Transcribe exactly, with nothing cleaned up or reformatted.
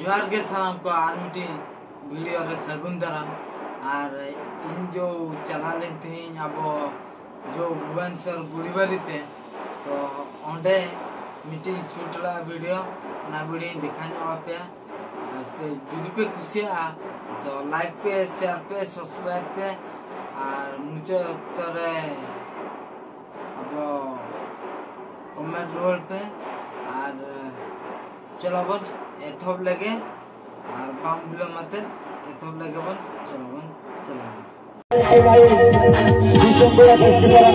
ᱡᱚᱦᱟᱨ ᱜᱮ ᱥᱟᱱᱟᱢ ᱠᱚ, ᱟᱨ ᱢᱤᱫᱴᱤᱡ ᱵᱷᱤᱰᱤᱭᱳ ᱨᱮ ᱥᱟᱹᱜᱩᱱ ᱫᱟᱨᱟᱢ᱾ ᱟᱨ ᱤᱧ ᱡᱚ ᱪᱟᱞᱟᱣ ᱞᱮᱱ ᱛᱤᱧ ᱟᱵᱚ ᱡᱚ ᱵᱷᱩᱵᱚᱱᱮᱥᱚᱨ ᱜᱩᱲᱤᱵᱟᱨᱤ ᱛᱮ, ᱛᱚ ᱚᱸᱰᱮ ᱢᱤᱫᱴᱤᱡ ᱥᱩᱴ ᱞᱟᱜᱼᱟ ᱵᱷᱤᱰᱤᱭᱳ, ᱚᱱᱟ ᱵᱷᱤᱰᱤᱭᱳᱧ ᱫᱮᱠᱷᱟ ᱧᱚᱜ ᱟᱯᱮᱭᱟ᱾ ᱟᱨ ᱯᱮ ᱡᱩᱫᱤ ᱯᱮ ᱠᱩᱥᱤᱭᱟᱜᱼᱟ ᱛᱚ ᱞᱟᱭᱤᱠ ᱯᱮ, ᱥᱮᱭᱟᱨ ᱯᱮ, ᱥᱟᱵᱥᱠᱨᱟᱭᱤᱵ ᱯᱮ, ᱟᱨ ᱢᱩᱪᱟᱹᱫ ᱚᱠᱛᱚ ᱨᱮ ᱟᱵᱚ ᱠᱚᱢᱮᱱᱴ ᱨᱩᱣᱟᱹᱲ ᱯᱮ᱾ ᱟᱨ ᱪᱚᱞᱚ ᱵᱚᱱ ᱮᱛᱚᱦᱚᱵ ᱞᱮᱜᱮ, ᱟᱨ ᱵᱟᱝ ᱵᱤᱞᱚᱢ ᱟᱛᱮ ᱮᱛᱚᱦᱚᱵ ᱞᱮᱜᱮ ᱵᱚᱱ᱾ ᱪᱚᱞᱚ ᱵᱚᱱ ᱪᱟᱞᱟᱣ ᱞᱮᱱ᱾ ᱫᱤᱥᱚᱢ ᱯᱮᱲᱟ ᱯᱷᱮᱥᱴᱤᱵᱷᱟᱞ